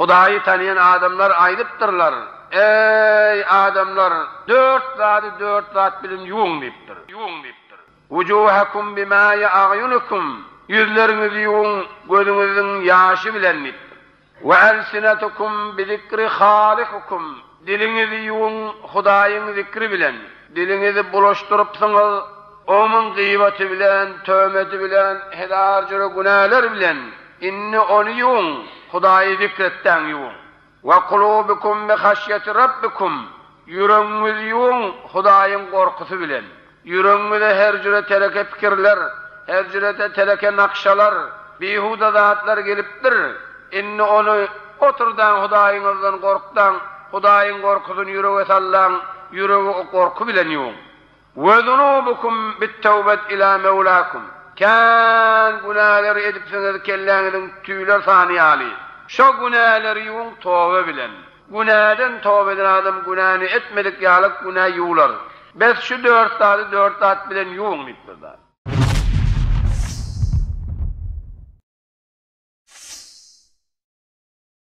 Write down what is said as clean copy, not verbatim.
Hudaýy tanaýan adamlar aýdypdyrlar, Eý, adamlar, dört zady dört zat bilen ýuwuň diýipdir. Ýuwuň diýipdir. Wujuhakum bima'i a'yunikum, Ýüzleriňizi ýuwuň gözüňiziň ýaşy bilen diýipdir. We elsinatukum bizikri halikikum, Diliňizi ýuwuň Hudaýyň zikri bilen. Diliňizi bulaşdyrypsyňyz, onuň gyýbaty bilen, töhmeti bilen, hezar jüre günäler bilen. Indi ony ýuwuň, Hudaýy zikretdäň ýuwuň. We kulubikum bi haşýeti Rabbikum, Ýüregiňizi ýuwuň Hudaýyň gorkusy bilen. Ýüregiňize her jüre teleke pikirler, her jüre-de teleke nakşalar, bihuda zatlar gelipdir. Indi ony oturdaň Hudaýyňyzdan gorkdaň, Hudaýyň gorkusyny ýürege sallaň, ýüregi o gorky bilen ýuwuň. We zunubukum bit-tewbet ila Mewlakum. Kän günäleri edipsiňiz kelläňiziň tüýler sany ýaly. Şo günäleri ýuwuň toba bilen. Günäden toba eden adam günäni etmedik ýalyk günä ýuwlar. Bes şu dört zady dört zat bilen ýuwuň diýipdir.